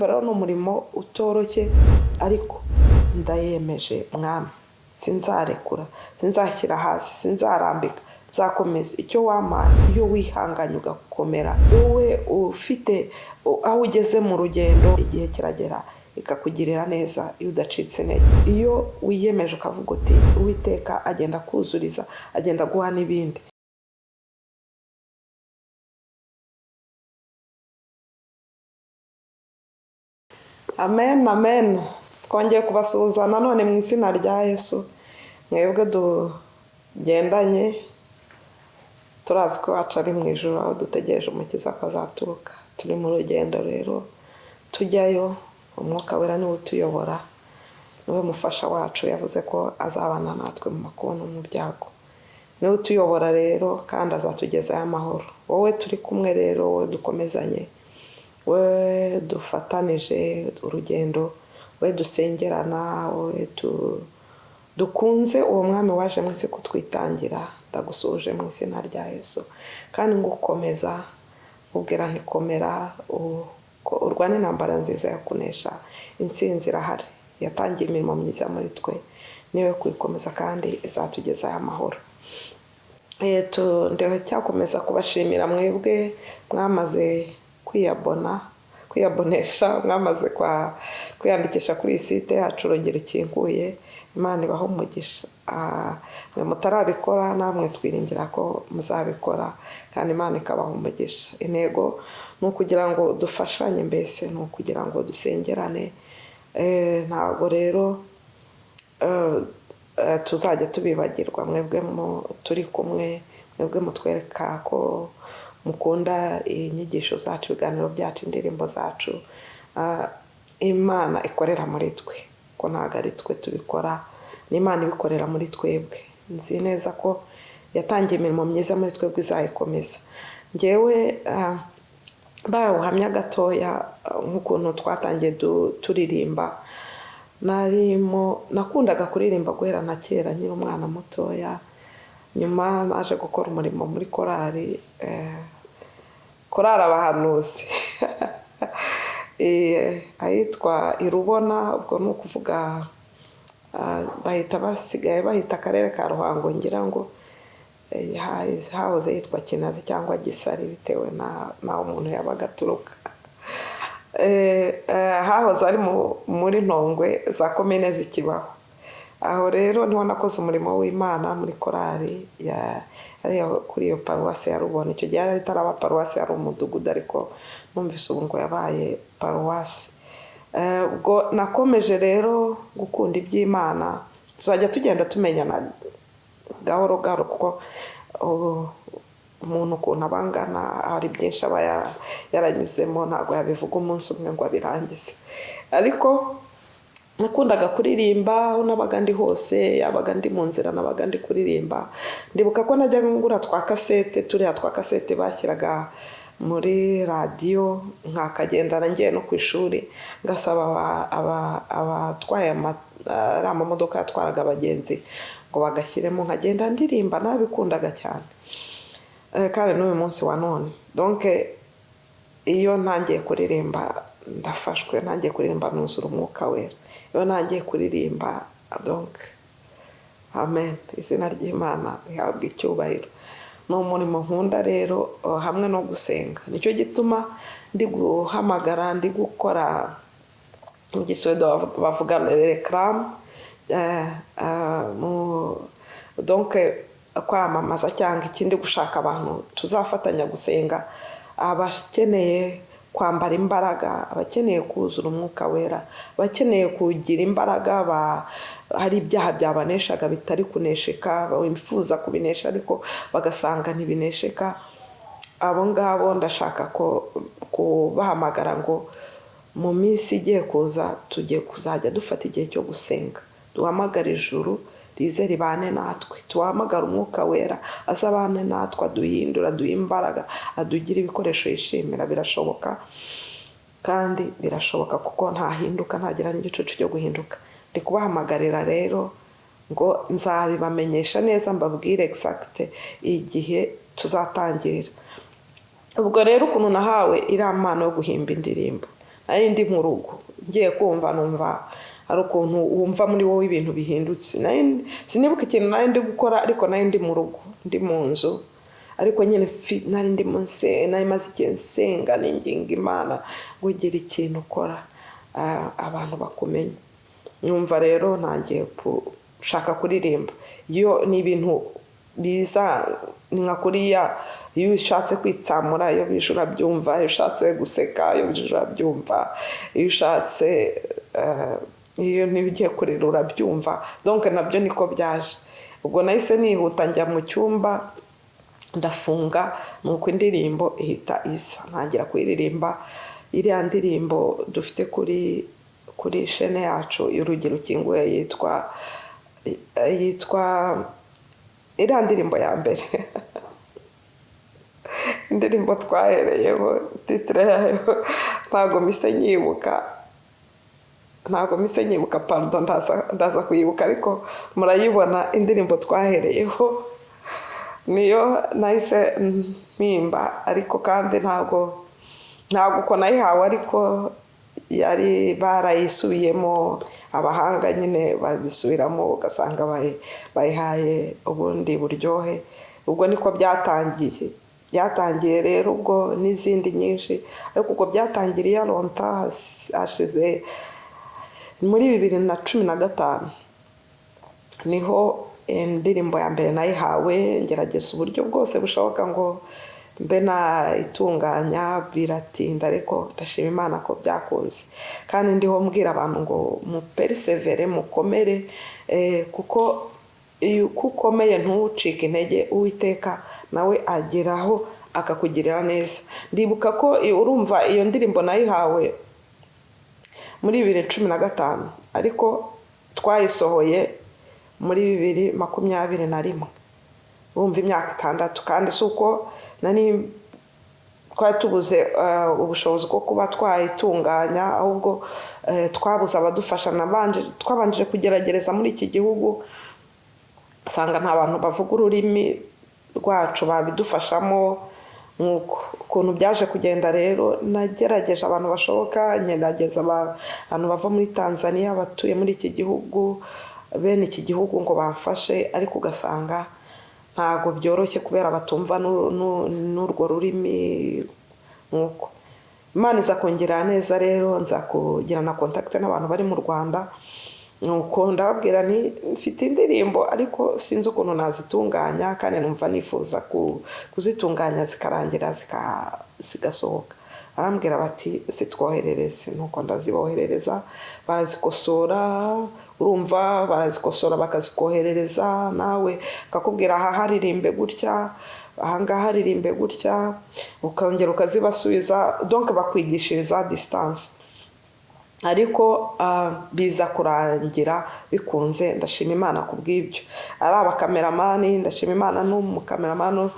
Rero ni umurimo utoroshye, ariko ndayemeje Mwami, sinzarekura, sinzashyira hasi, sinzarambika, nzakomeza icyo wampaye. Iyo wihanganye ugakomera, wowe ufite aho ugeze mu rugendo, igihe kiragera ikakugirira neza iyo udacitse intege. Iyo wiyemeje ukavuga uti Uwiteka agenda akuzuriza, agenda aguha n'ibindi. Amen, amen. Twongeye kubasuhuza nanone mu izina rya Yesu. Mwebwe tugendanye, turazi ko iwacu ari mu ijuru, aho dutegereje Umukiza ko azaturuka. Turi mu rugendo rero tujyayo, Umwuka Wera niwe utuyobora, niwe mufasha wacu. Yavuze ko azabana natwe mu makuba no mu byago. Niwe utuyobora rero kandi azatugezayo amahoro. Wowe turi kumwe rero, wowe dukomezanye, wowe dufatanije urugendo, wowe dusengerana, wowe dukunze uwo mwami waje mu isi kutwitangira, ndagusuhuje mu izina rya Yesu. Kandi ngukomeza, nkubwira nti komera, urwane intambara nziza yo kunesha, intsinzi irahari. Yatangiye imirimo myiza muri twe, niyo yo kuyikomeza kandi izatugezayo amahoro. Ndacyakomeza kubashimira mwebwe mwamaze kwiyabonesha, mwamaze kwiyandikisha kuri iyi site yacu Urugero Rukinguye. Imana ibahe umugisha. Mwe mutarabikora namwe twiringira ko muzabikora kandi Imana ikabaha umugisha. Intego ni ukugira ngo dufashanye, mbese ni ukugira ngo dusengerane. Ntabwo rero tuzajya tubibagirwa mwebwe turi kumwe, mwebwe mutwereka ko mukunda inyigisho zacu, ibiganiro byacu, indirimbo zacu. Imana ikorera muri twe, ko ntabwo ari twe tubikora, ni Imana ibikorera muri twebwe. Nzi neza ko yatangiye imirimo myiza muri twebwe izayikomeza. Njyewe baye ubuhamya gatoya nk'ukuntu twatangiye turirimba. Nakundaga kuririmba guhera na kera nkiri umwana mutoya. Nyuma naje gukora umurimo muri korali, korali abahanuzi ahitwa i Rubona, ubwo ni ukuvuga bahita basigaye bahita akarere ka Ruhango, ngira ngo hahoze hitwa Kinazi cyangwa Gisari bitewe n'aho umuntu yabaga aturuka. Hahoze ari muri Ntongwe za komine zikibaho. Aho rero niho nakoze umurimo w'Imana muri korali kuri iyo paruwasi ya Rubona. Icyo gihe yari itaraba paruwasi, yari umudugudu, ariko numvise ubu ngo yabaye paruwasi. Ubwo nakomeje rero gukunda iby'Imana, tuzajya tugenda tumenyana gahoro gahoro, kuko umuntu ukuntu aba angana hari byinshi aba yaranyuzemo, ntabwo yabivuga umunsi umwe ngo abirangize. Ariko nakundaga kuririmba aho nabaga ndi hose, yabaga ndi mu nzira nabaga ndi kuririmba. Ndibuka ko najyaga ngura twa kasete, turiya twa kasete bashyiraga muri radiyo, nkakagendana ngiye no ku ishuri, ngasaba abatwaye ari amamodoka yatwaraga abagenzi ngo bagashyiremo, nkagenda ndirimba. Nabikundaga cyane. Kandi n'uyu munsi wa none, donc iyo ntangiye kuririmba ndafashwe, ntangiye kuririmba nuzura Umwuka Wera. Iyo ntangiye kuririmba, donc amen, izina ry'Imana rihabwa icyubahiro. Ni umurimo nkunda rero, hamwe no gusenga. Nicyo gituma ndi guhamagara, ndi gukora mu Giswede bavuga réclame, donc kwamamaza cyangwa ikindi, gushaka abantu tuzafatanya gusenga, abakeneye kwambara imbaraga, abakeneye kuzura Umwuka Wera, abakeneye kugira imbaraga, hari ibyaha byabaneshaga bitari kunesheka, bifuza kubinesha ariko bagasanga ntibinesheka. Abo ngabo ndashaka ko kubahamagara ngo mu minsi igiye kuza tugiye kuzajya dufata igihe cyo gusenga, duhamagare ijuru rize ribane natwe, tuhamagare Umwuka Wera azabane natwe, aduhindura, aduhe imbaraga, adugire ibikoresho yishimira. Birashoboka kandi birashoboka kuko ntahinduka, ntagira n'igicucu cyo guhinduka. Ndi kubahamagarira rero ngo nzabibamenyesha neza, mbabwire exact igihe tuzatangirira. Ubwo rero ukuntu nahawe iriya mpano yo guhimba indirimbo, Nari ndi mu rugo, ngiye kumva numva hari ukuntu wumva muri wowe ibintu bihindutse. Sinibuka ikintu nari ndi gukora, ariko nari ndi mu rugo, ndi mu nzu, ariko nyine nari ndi mu nari maze igihe nsenga, ninginga Imana ngo ugire ikintu ukora, abantu bakumenye. Numva rero ntangiye gushaka kuririmba. Iyo ni ibintu biza ni nka kuriya iyo ushatse kwitsamura, iyo bije urabyumva, iyo ushatse guseka, iyo bije urabyumva, iyo ushatse iyo niba ugiye kurira urabyumva. Donc nabyo niko byaje. Ubwo nahise nihuta njya mu cyumba, ndafunga, nuko indirimbo ihita iza, ntangira kuyiririmba. Iriya ndirimbo dufite kuri chaîne yacu y'Urugi Rukinguye yitwa iriya ndirimbo ya mbere, indirimbo twahereyeho, titre yayo ntabwo mise nyibuka, pardon, ndaza kuyibuka, ariko murayibona. Indirimbo twahereyeho niyo nahise mpimba, ariko kandi ntabwo uko nayihawe, ariko yari barayisubiyemo, abahanga nyine babisubiramo, ugasanga bayihaye ubundi buryohe. Ubwo niko byatangiye rero, ubwo n'izindi nyinshi, ariko ubwo byatangiriye aronta hashize muri 2015 niho indirimbo ya mbere nayihawe. Ngerageza uburyo bwose bushoboka ngo mbe nayitunganya, biratinda, ariko ndashima Imana ko byakunze. Kandi ndiho mbwira abantu ngo mupersévère, mukomere, kuko iyo uko ukomeye ntucike intege, Uwiteka nawe ageraho akakugirira neza. Ndibuka ko urumva iyo ndirimbo nayihawe muri 2015, ariko twayisohoye muri 2021, urumva imyaka 6. Kandi si uko nari twari tubuze ubushobozi bwo kuba twayitunganya, ahubwo twabuze abadufasha. Twabanjije kugeragereza muri iki gihugu, usanga nta bantu bavuga ururimi rwacu babidufashamo. Nk'uko ukuntu byaje kugenda rero, nagerageje abantu bashoboka, ngerageza abantu bava muri Tanzania batuye muri iki gihugu, bene iki gihugu, ngo bamfashe, ariko ugasanga ntabwo byoroshye kubera batumva n'urwo rurimi. Nk'uko Imana iza kongera neza rero, nza kugirana contact n'abantu bari mu Rwanda, nuko ndababwira nti mfite indirimbo ariko sinzi ukuntu nazitunganya, kandi numva nifuza kuzitunganya zikarangira zigasohoka. Barambwira bati zitwoherereze. Nuko ndaziboherereza, barazikosora. Urumva barazikosora bakazikoherereza, nawe akakubwira aha haririmbe gutya, ahangaha haririmbe gutya, ukongera ukazibasubiza. Donc bakwigishiriza distance, ariko biza kurangira bikunze. Ndashima Imana ku bw'ibyo. Ari abakameramani, ndashima Imana n'umukameramani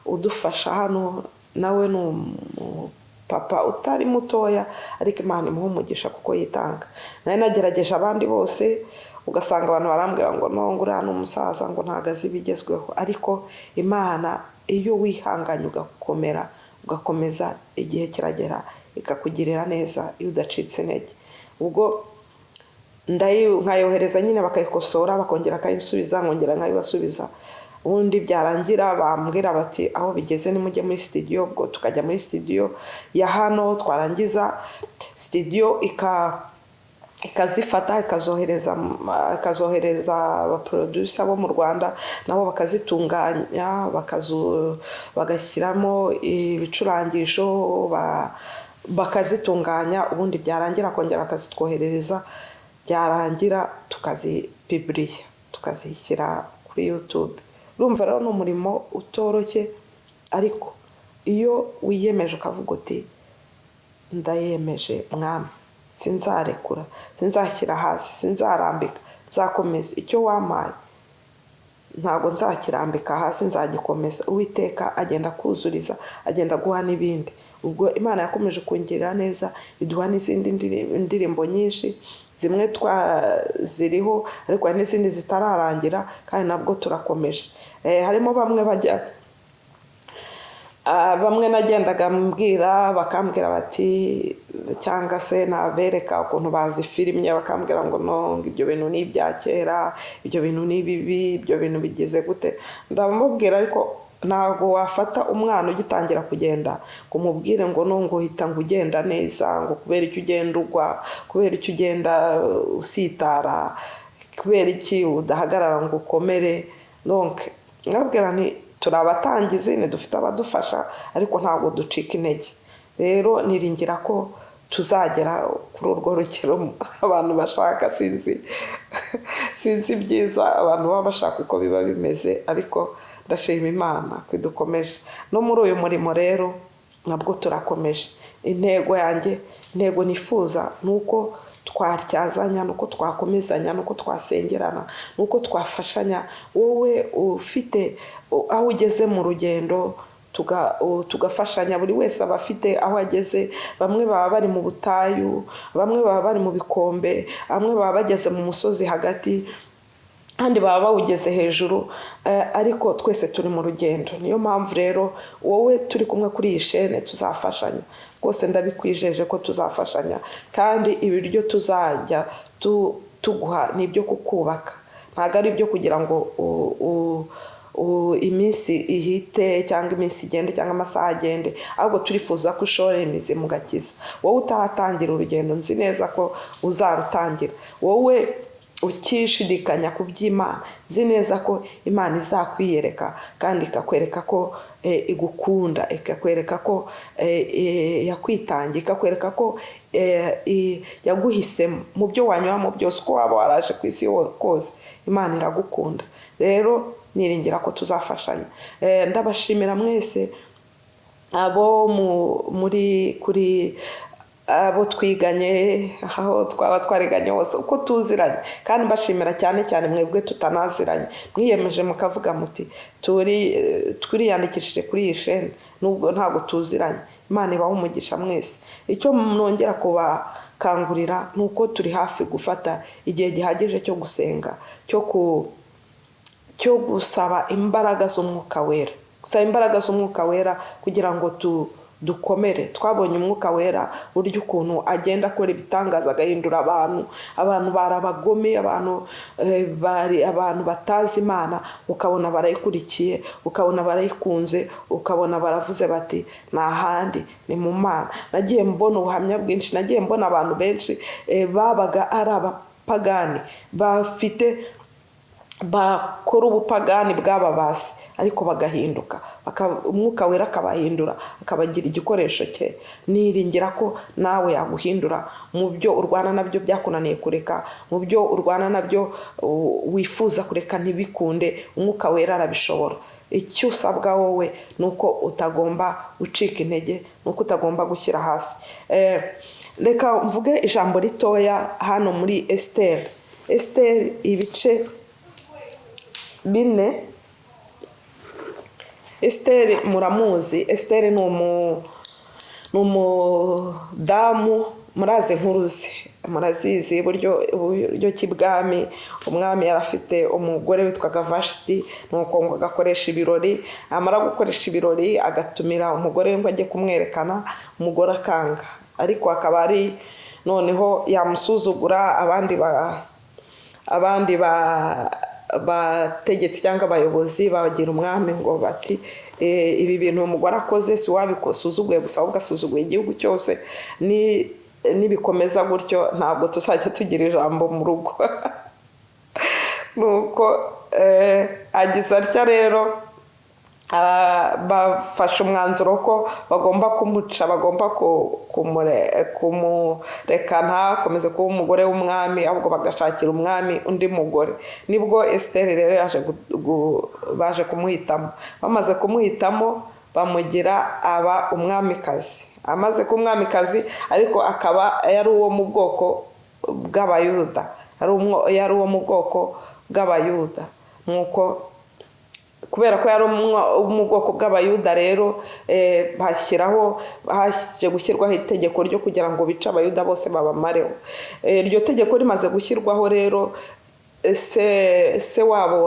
udufasha hano, nawe ni umupapa utari mutoya, ariko Imana imuha umugisha kuko yitanga. Nari nagerageje abandi bose, ugasanga abantu barambwira ngo no, ngo uriya ni umusaza, ngo ntabwo azi ibigezweho. Ariko Imana, iyo wihanganye ugakomera, ugakomeza, igihe kiragera ikakugirira neza iyo udacitse intege. Ubwo nkayohereza nyine, bakayikosora, bakongera bakayisubiza, nkongera nkayibasubiza. Ubundi byarangira bambwira bati aho bigeze nimujye muri studio. Ubwo tukajya muri studio ya hano, twarangiza studio ikazifata, ikazohereza abaproducer bo mu Rwanda, nabo bakazitunganya, bagashyiramo ibicurangisho, bakazitunganya. Ubundi byarangira kongera bakazitwoherereza, byarangira tukazipubliya, tukazishyira kuri YouTube. Urumva rero ni umurimo utoroshye, ariko iyo wiyemeje ukavuga uti ndayemeje Mwami, sinzarekura, sinzashyira hasi, sinzarambika, nzakomeza icyo wampaye, ntabwo nzakirambika hasi, nzagikomeza, Uwiteka agenda akuzuriza, agenda aguha n'ibindi. Ubwo Imana yakomeje kungirira neza, iduha n'izindi ndirimbo nyinshi. Zimwe ziriho, ariko hari n'izindi zitararangira, kandi nabwo turakomeje. Harimo bamwe bajya bamwe nagendaga mbwira, bakambwira bati Cyangwa se nabereka ukuntu bazifirimye, bakambwira ngo no, ngo ibyo bintu ni ibya kera, ibyo bintu ni bibi, ibyo bintu bigeze gute. Ndamubwira, ariko ntabwo wafata umwana ugitangira kugenda ngo umubwire ngo no, ngo uhita ngo ugenda neza, ngo kubera icyo ugenda ugwa, kubera icyo ugenda usitara, kubera iki udahagarara ngo ukomere. Donc mwabwira nti turi abatangizi, ntidufite abadufasha, ariko ntabwo ducika intege. Rero niringira ko tuzagera kuri urwo rugero abantu bashaka. Sinzi ibyiza abantu baba bashaka uko biba bimeze, ariko ndashima Imana ko idukomeje no muri uyu murimo. Rero nabwo turakomeje. Intego yanjye, intego nifuza, ni uko twatyazanya, ni uko twakomezanya, ni uko twasengerana, ni uko twafashanya. Wowe ufite aho ugeze mu rugendo, tugafashanya. Buri wese aba afite aho ageze. Bamwe baba bari mu butayu, bamwe baba bari mu bikombe, bamwe baba bageze mu musozi hagati, kandi baba bawugeze hejuru, ariko twese turi mu rugendo. Niyo mpamvu rero wowe turi kumwe kuri iyi shene tuzafashanya rwose, ndabikwijeje ko tuzafashanya. Kandi ibiryo tuzajya tuguha ni ibyo kukubaka, ntabwo ari ibyo kugira ngo iminsi ihite cyangwa iminsi igende cyangwa amasaha agende, ahubwo turifuza ko ushora imizi mu gakiza. Wowe utaratangira urugendo, nzi neza ko uzarutangira. Wowe ukishidikanya ku by'Imana, nzi neza ko Imana izakwiyereka kandi ikakwereka ko igukunda, ikakwereka ko yakwitangiye, ikakwereka ko yaguhisemo. Mu byo wanyuramo byose, uko waba waraje ku isi kose, Imana iragukunda. Rero niringira ko tuzafashanya. Ndabashimira mwese abo muri kuri, abo twiganye, aho twaba twariganye hose, uko tuziranye, kandi mbashimira cyane cyane mwebwe tutanaziranye mwiyemeje mukavuga muti turi twiriyandikishije kuri iyi shene nubwo ntabwo tuziranye. Imana ibahe umugisha mwese. Icyo nongera kubakangurira ni uko turi hafi gufata igihe gihagije cyo gusenga, cyo gusaba imbaraga z'Umwuka Wera, gusaba imbaraga z'Umwuka Wera kugira ngo dukomere. Twabonye Umwuka Wera buryo ukuntu agenda akora ibitangaza, agahindura abantu. Abantu bari abagome, abantu bari abantu batazi Imana, ukabona barayikurikiye, ukabona barayikunze, ukabona baravuze bati nta handi ni mu Mana. Nagiye mbona ubuhamya bwinshi, nagiye mbona abantu benshi babaga ari abapagani, bafite bakora ubupagani bw'ababasi, ariko bagahinduka, Umwuka Wera akabahindura, akabagira igikoresho cye. Niringira ko nawe yaguhindura mu byo urwana nabyo byakunaniye kureka, mu byo urwana nabyo wifuza kureka ntibikunde. Umwuka Wera arabishobora. Icyo usabwa wowe ni uko utagomba gucika intege, ni uko utagomba gushyira hasi. Reka mvuge ijambo ritoya hano muri Esiteri, Esiteri ibice 4. Esiteri muramuzi. Esiteri ni umudamu, murazi inkuru ze, murazizi uburyo ki bwami. Umwami yari afite umugore witwaga Vashiti, nuko ngo agakoresha ibirori. Amara gukoresha ibirori, agatumira umugore we ngo ajye kumwerekana, umugore akanga, ariko akaba ari noneho yamusuzugura. Abandi bategetsi cyangwa abayobozi bagira umwami ngo bati ibi bintu uyu mugore akoze, si wabisuzuguye gusa, ahubwo asuzuguye igihugu cyose. Nibikomeza gutyo, ntabwo tuzajya tugira ijambo mu rugo. Nuko agize atya rero, bafashe umwanzuro ko bagomba kumuca, bagomba kumureka ntakomeze kuba umugore w'umwami, ahubwo bagashakira umwami undi mugore. Nibwo Esiteri rero baje kumuhitamo. Bamaze kumuhitamo, bamugira aba umwamikazi. Amaze kuba umwamikazi, ariko akaba yari uwo mu bwoko bw'Abayuda, yari uwo mu bwoko bw'Abayuda. Nuko kubera ko yari mu bwoko bw'Abayuda rero, bashyiraho, hashyizwe gushyirwaho itegeko ryo kugira ngo bice Abayuda bose, babamareho. Iryo tegeko rimaze gushyirwaho rero, se wabo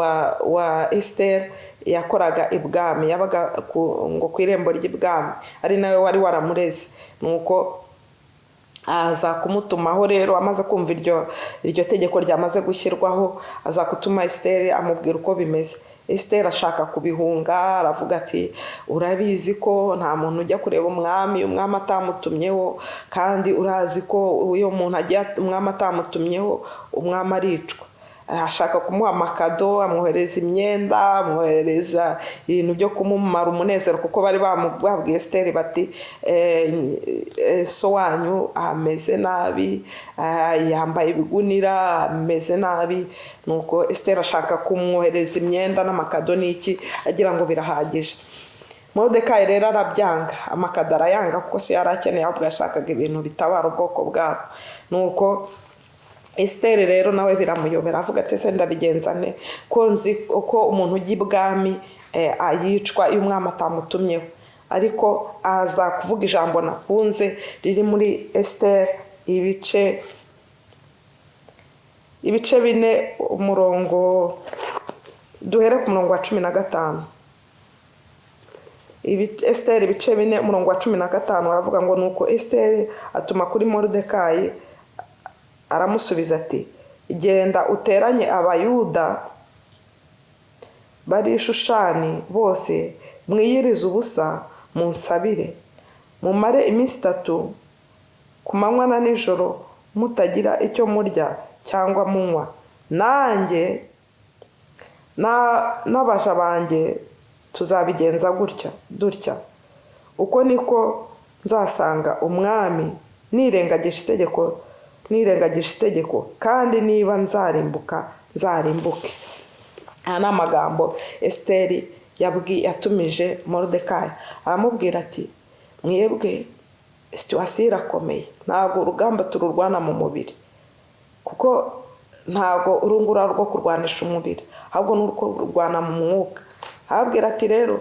wa Esiteri yakoraga ibwami, yabaga ngo ku irembo ry'ibwami, ari nawe wari waramureze. Nuko Aza kumutumaho rero, amaze kumva iryo tegeko ryamaze gushyirwaho, aza gutuma Esiteri, amubwira uko bimeze. Esiteri ashaka kubihunga, aravuga ati: "Urabizi ko nta muntu ujya kureba umwami, umwami atamutumyeho, kandi urazi ko iyo umuntu agiye umwami atamutumyeho, umwami aricwa." Ashaka kumuha amakado, amwohereza imyenda, amwoherereza ibintu byo kumumara umunezero, kuko bari babwiye Esiteri bati: "So wanyu ameze nabi, yambaye ibigunira, ameze nabi." Nuko Esiteri ashaka kumwohereza imyenda n'amakado n'iki, agira ngo birahagije. Moridekayi rero arabyanga, amakado arayanga, kuko se yari akeneye, ahubwo yashakaga ibintu bitabara ubwoko bwabo. Nuko Esiteri rero nawe biramuyobera, avuga ati: "Ese ndabigenza nte, ko nzi ko umuntu ujya ibwami ayicwa iyo umwami atamutumyeho?" Ariko aza kuvuga ijambo nakunze riri muri Esiteri ibice 4, umurongo, duhere ku murongo wa 15. Esiteri ibice 4, umurongo wa 15, aravuga ngo: "Nuko Esiteri atuma kuri Moridekayi, aramusubiza ati: 'Genda uteranye Abayuda bari i Shushani bose, mwiyirize ubusa, munsabire, mumare iminsi 3 ku manywa na nijoro mutagira icyo murya cyangwa munywa. Nanjye n'abaja banjye tuzabigenza gutya dutya. Uko niko nzasanga umwami nirengagije itegeko, kandi niba nzarimbuka, nzarimbuke.'" Aya ni amagambo Esiteri yatumije Moridekayi, aramubwira ati: "Mwebwe situation irakomeye, ntabwo urugamba tururwana mu mubiri, kuko ntabwo urunguru ari urwo kurwanisha umubiri, ahubwo ni urwo kurwana mu mwuka." Arababwira ati: "Rero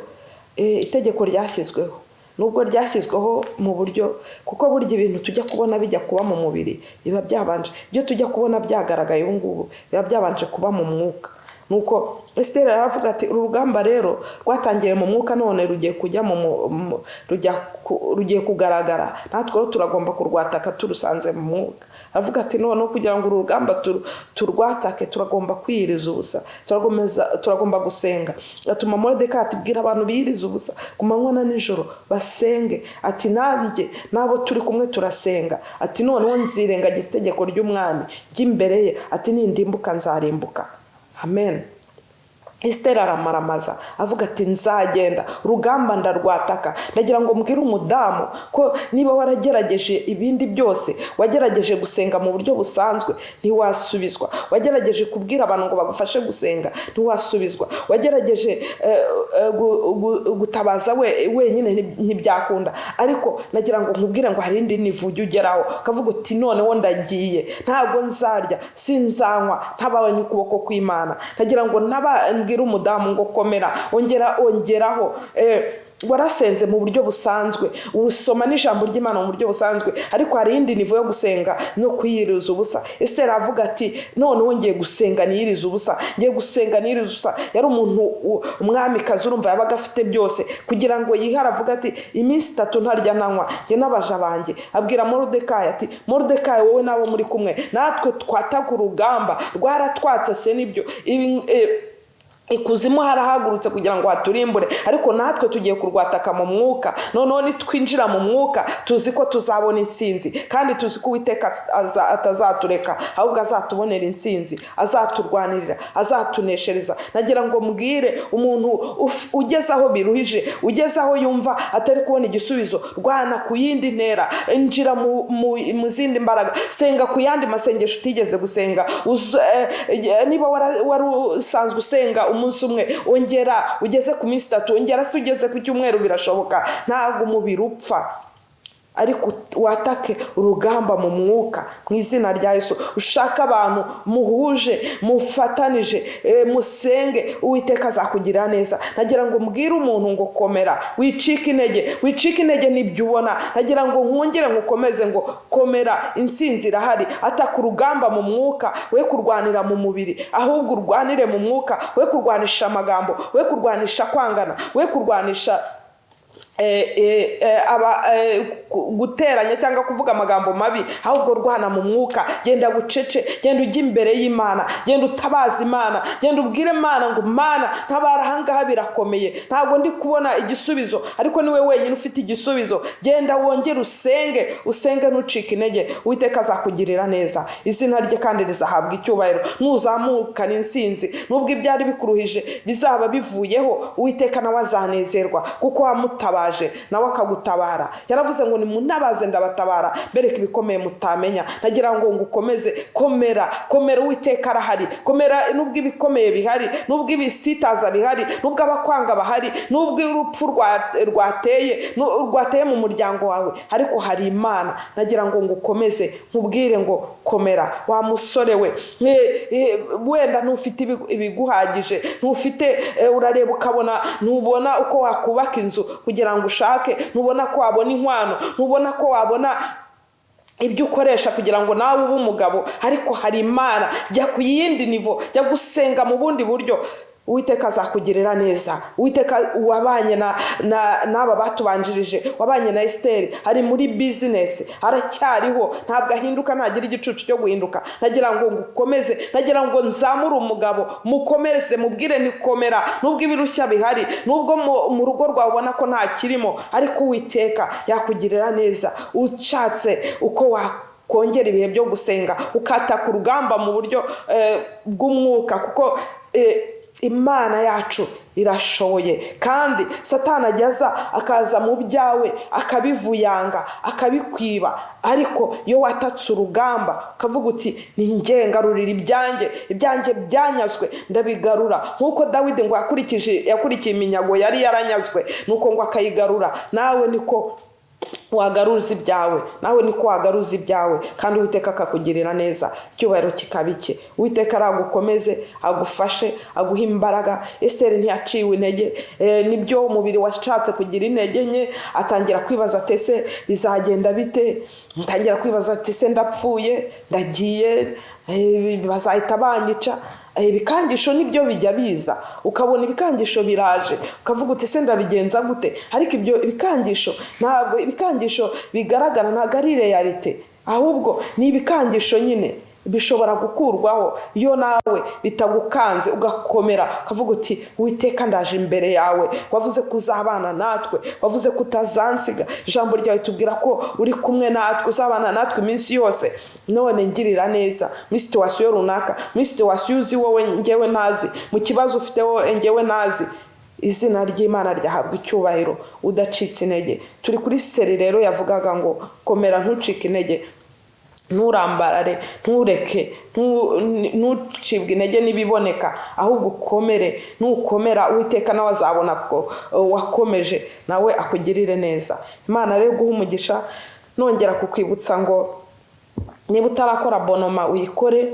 itegeko ryashyizweho, nubwo ryashyizweho mu buryo, kuko burya ibintu tujya kubona bijya kuba mu mubiri biba byabanje, ibyo tujya kubona byagaragaye ubu ngubu biba byabanje kuba mu mwuka." Nuko Esiteri aravuga ati: "Uru rugamba rero rwatangiye mu mwuka, none rugiye kujya mu rugiye kugaragara, natwe rero turagomba kurwataka turusanze mu mwuka." Aravuga ati: "Noneho kugira ngo uru rugamba turwatake, turagomba kwiyiriza ubusa, turagomba gusenga." Atuma Moridekayi ati: "Bwira abantu biyirize ubusa ku manywa na nijoro, basenge." Ati: "Nanjye n'abo turi kumwe turasenga." Ati: "Noneho nzirengagiza itegeko ry'umwami ry'imbere ye." Ati: "Nindimbuka, nzarimbuka." Amen. Esiteri aramaramaza, avuga ati: "Nzagenda, urugamba ndarwataka." Ndagira ngo mbwire umudamu ko niba waragerageje ibindi byose, wagerageje gusenga mu buryo busanzwe ntiwasubizwa, wagerageje kubwira abantu ngo bagufashe gusenga ntiwasubizwa, wagerageje gutabaza wenyine ntibyakunda, ariko nagira ngo nkubwire ngo hari indi niveau ujya ugeraho ukavuga uti: "Noneho ndagiye, ntabwo nzarya, sinzanywa ntababonye ukuboko kw'Imana." Nagira ngo mbwire umudamu ngo: komera, ongera, ongeraho. Warasenze mu buryo busanzwe, usoma n'ijambo ry'Imana mu buryo busanzwe, ariko hari iyindi niveau yo gusenga no kwiyiriza ubusa. Esiteri aravuga ati: "Noneho ngiye gusenga niyiriza ubusa, ngiye gusenga niyiriza ubusa." Yari umuntu umwamikazi, urumva yabaga afite byose kugira ngo yihare. Avuga ati: "Iminsi 3 ntarya nanywa, njye n'abaja banjye." Abwira Moridekayi ati: "Moridekayi, wowe n'abo muri kumwe natwe twataka urugamba, rwaratwatse se nibyo, ibi ikuzimu harahagurutse kugira ngo haturimbure, ariko natwe tugiye kurwataka mu mwuka. Noneho nitwinjira mu mwuka, tuzi ko tuzabona intsinzi, kandi tuzi ko Uwiteka atazatureka, ahubwo azatubonera intsinzi, azaturwanirira, azatuneshereza." Nagira ngo mbwire umuntu ugeze aho biruhije, ugeze aho yumva atari kubona igisubizo: rwana ku yindi ntera, injira mu zindi mbaraga, senga ku yandi masengesho utigeze gusenga. Niba wari usanzwe usenga umunsi umwe, ongera ugeze ku minsi 3, ongera se ugeze ku cyumweru, birashoboka. Ntabwo umubiri upfa, ariko watake urugamba mu mwuka mu izina rya Yesu. Ushake abantu muhuje, mufatanije, musenge, Uwiteka azakugirira neza. Nagira ngo mbwire umuntu ngo: komera, wicike intege, wicike intege n'ibyo ubona. Nagira ngo nkongere nkukomeze ngo: komera, intsinzi irahari. Ataka urugamba mu mwuka, we kurwanira mu mubiri, ahubwo urwanire mu mwuka. We kurwanisha amagambo, we kurwanisha kwangana, we kurwanisha Guteranya cyangwa kuvuga amagambo mabi, ahubwo rwana mu mwuka. Genda bucece, genda ujya imbere y'Imana, genda utabaza Imana, genda ubwire Imana ngo: "Mana, ntabara, ahangaha birakomeye, ntabwo ndi kubona igisubizo, ariko niwe wenyine ufite igisubizo." Genda wongere usenge, usenge, ntucike intege. Uwiteka azakugirira neza, izina rye kandi rizahabwa icyubahiro. Nuzamukana intsinzi, nubwo ibyari bikuruhije bizaba bivuyeho, Uwiteka nawe azanezerwa kuko wamutabaje nawe akagutabara. Yaravuze ngo: "Nimuntabaze ndabatabara, mbereke ibikomeye mutamenya." Nagira ngo ngukomeze, komera, komera, Uwiteka arahari. Komera nubwo ibikomeye bihari, nubwo ibisitaza bihari, nubwo abakwanga bahari, nubwo urupfu rwateye mu muryango wawe, ariko hari Imana. Nagira ngo ngukomeze, nkubwire ngo komera wa musore we. Wenda ntufite ibiguhagije, ntufite, urareba ukabona ntubona uko wakubaka inzu kugira ngo ushake, ntubona ko wabona inkwano, ntubona ko wabona ibyo ukoresha kugira ngo nawe ube umugabo, ariko hari Imana. Jya ku yindi niveau, jya gusenga mu bundi buryo, Uwiteka azakugirira neza. Uwiteka wabanye n'aba batubanjirije, wabanye na Esiteri, ari muri business, aracyariho, ntabwo ahinduka, ntagira igicucu cyo guhinduka. Nagira ngo ngukomeze, nagira ngo nzamure umugabo, mukomereze, mubwire nikomera nubwo ibirushya bihari, nubwo mu rugo rwawe ubona ko nta kirimo, ariko Uwiteka yakugirira neza ushatse uko wakongera ibihe byo gusenga, ukataka urugamba mu buryo bw'umwuka, kuko Imana yacu irashoboye. Kandi Satani ajya aza, akaza mu byawe, akabivuyanga, akabikwiba, ariko iyo watatse urugamba ukavuga uti: "Ni ngarurira ibyanjye, ibyanjye byanyazwe ndabigarura," nk'uko Dawidi ngo yakurikije, yakurikiye iminyago yari yaranyazwe, nuko ngo akayigarura, nawe niko wagaruza ibyawe, nawe niko wagaruza ibyawe, kandi Uwiteka akakugirira neza, icyubahiro kikaba icye. Uwiteka aragukomeze, agufashe, aguhe imbaraga. Esiteri ntiyaciwe intege. Nibyo, umubiri washatse kugira intege nke, atangira kwibaza ati: "Ese bizagenda bite?" Atangira kwibaza ati: "Ese ndapfuye, ndagiye, bazahita banyica?" Ibikangisho nibyo bijya biza, ukabona ibikangisho biraje, ukavuga uti: "Ese ndabigenza gute?" Ariko ibyo bikangisho, ntabwo ibikangisho bigaragara, ntabwo ari réalité, ahubwo ni ibikangisho nyine bishobora gukurwaho iyo nawe bitagukanze, ugakomera, ukavuga uti: "Witeka, ndaje imbere yawe, wavuze ko uzabana natwe, wavuze ko utazansiga, ijambo ryawe tubwira ko uri kumwe natwe, uzabana natwe iminsi yose. None ngirira neza muri situation runaka, muri situation uzi wowe ngewe ntazi, mu kibazo ufite wowe ngewe ntazi." Izina ry'Imana ryahabwa icyubahiro udacitse intege. Turi kuri série rero yavugaga ngo komera, ntucike intege, nturambarare, ntureke, ntucibwe intege n'ibiboneka, ahubwo ukomere. Nukomera, Uwiteka nawe azabona ko wakomeje, nawe akugirire neza. Imana rero guha umugisha. Nongera kukwibutsa ngo niba utarakora abonnement uyikore,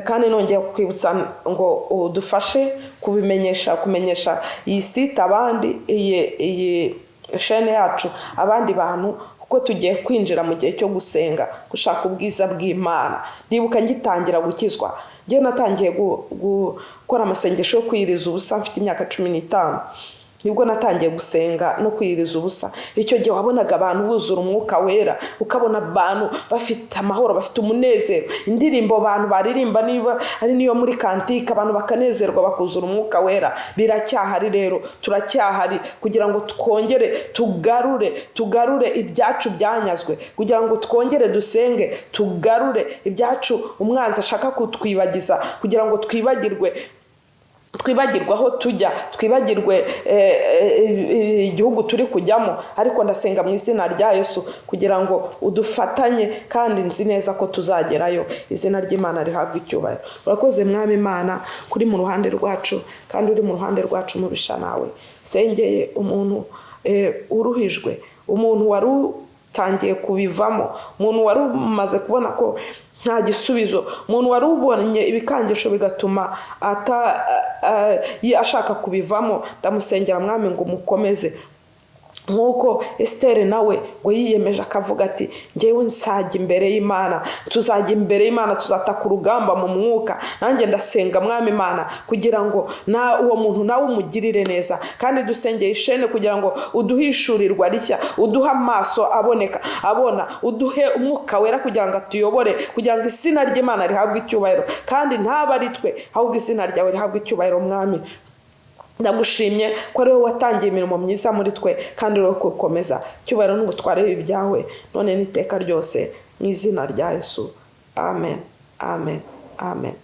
kandi nongera kukwibutsa ngo udufashe kubimenyesha, kumenyesha iyi site abandi, iyi chaîne yacu abandi bantu, kuko tugiye kwinjira mu gihe cyo gusenga, gushaka ubwiza bw'Imana. Ndibuka ngitangira gukizwa, njyewe natangiye gukora amasengesho yo kwiyiriza ubusa mfite imyaka 15, nibwo natangiye gusenga no kwiyiriza ubusa. Icyo gihe wabonaga abantu buzura Umwuka Wera, ukabona abantu bafite amahoro, bafite umunezero, indirimbo abantu baririmba niba ari niyo muri cantique, abantu bakanezerwa, bakuzura Umwuka Wera. Biracyahari rero, turacyahari kugira ngo twongere tugarure ibyacu byanyazwe, kugira ngo twongere dusenge, tugarure ibyacu umwanzi ashaka kutwibagiza, kugira ngo twibagirwe aho tujya, twibagirwe igihugu turi kujyamo. Ariko ndasenga mu izina rya Yesu kugira ngo udufatanye, kandi nzi neza ko tuzagerayo. Izina ry'Imana rihabwa icyubahiro. Urakoze Mwami Imana kuri mu ruhande rwacu, kandi uri mu ruhande rwacu mubisha nawe. Sengeye umuntu uruhijwe, umuntu wari utangiye kubivamo, umuntu wari umaze kubona ko nta gisubizo, umuntu wari ubonye ibikangisho bigatuma ashaka kubivamo. Ndamusengera Mwami ngo umukomeze, Nk'uko Esiteri nawe ngo yiyemeje akavuga ati: "Ngewe nzajya imbere y'Imana, tuzajya imbere y'Imana, tuzataka urugamba mu mwuka." Nanjye ndasenga, Mwami Imana, kugira ngo na uwo muntu nawe umugirire neza. Kandi dusengeye ishene kugira ngo uduhishurirwa rishya, uduhe amaso aboneka abona, uduhe Umwuka Wera kugira ngo atuyobore, kugira ngo izina ry'Imana rihabwe icyubahiro, kandi ntabe ari twe, ahubwo izina ryawe rihabwe icyubahiro. Mwami, ndagushimye ko ari wowe watangiye imirimo myiza muri twe kandi uri gukomeza. Icyubahiro n'ubutware ibyawe none n'iteka ryose, mu izina rya Yesu, amen, amen, amen.